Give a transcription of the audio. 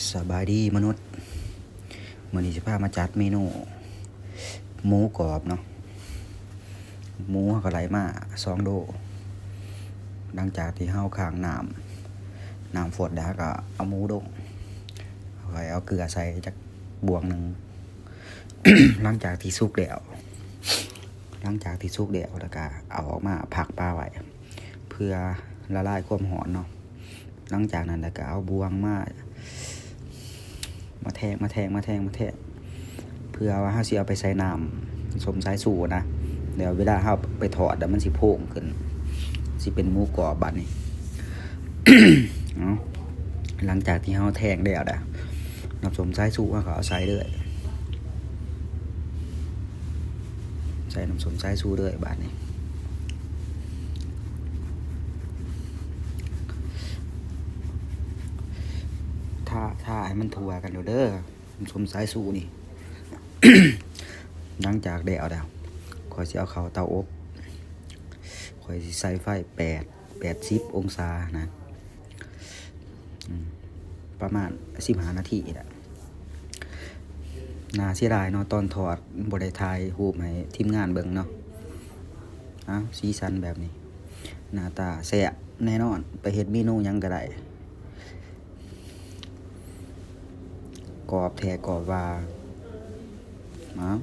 ສະບາຍດີມະນຸດ, ມື້ນີ້ຊິພາມາຈັດເມນູໝູກອບເນາະ. ໝູເຮົາກໍໄດ້ມາສອງໂລ, ຫຼັງຈາກທີ່ເຮົາຄ້າງນ້ຳ ນ້ຳຟົດແລ້ວ ເຮົາກໍເອົາໝູລົງ, ຂ້ອຍເອົາເກືອໃສ່ຈັກບ່ວງໜຶ່ງ. ຫຼັງຈາກທີ່ສຸກແລ້ວ ຫຼັງຈາກທີ່ສຸກແລ້ວ ແລ້ວກໍເອົາອອກມາພັກປາໄວ້ ເພື່ອລະລາຍຄວາມຮ້ອນເນາະ. ຫຼັງຈາກນັ້ນແລ້ວກໍເອົາບ່ວງມາ ມາແທງ ມາແທງ ມາແທງ ມາແທງ ເພື່ອວ່າເຮົາຊິເອົາໄປໃສ່ນ້ຳສົ້ມສາຍຊູນະ. ແລ້ວເວລາເຮົາໄປທອດແລ້ວມັນຊິໂພງຂຶ້ນ ຊິເປັນໝູກອບບາດນີ້. ເອົາ ຫຼັງຈາກທີ່ເຮົາແທງແລ້ວນະ ນ້ຳສົ້ມສາຍຊູເຮົາກໍເອົາໃສ່ເລີຍ, ໃສ່ນ້ຳສົ້ມສາຍຊູເລີຍບາດນີ້. ຖ້າ ຖ້າໃຫ້ມັນທົ່ວກັນໂລດເດີ ນ້ຳສົ້ມສາຍຊູນີ້. ຫຼັງຈາກແລ້ວແລ້ວ ຂ້ອຍຊິເອົາເຂົ້າເຕົາອົບ, ຂ້ອຍຊິໃສ່ໄຟແປດ ແປດສິບອົງສານະ ອືມ ປະມານສິບຫ້ານາທີແຫຼະ. ໜ້າເສຍດາຍເນາະ ຕອນທອດບໍ່ໄດ້ຖ່າຍຮູບໃຫ້ທີມງານເບິ່ງເນາະ. ເອົ້າ ສີສັນແບບນີ້ ໜ້າຕາແຊບແນ່ນອນ, ໄປເຮັດເມນູຫຍັງກໍໄດ້ ກອບແທ້ກອບວ່າ. ເອົ້າ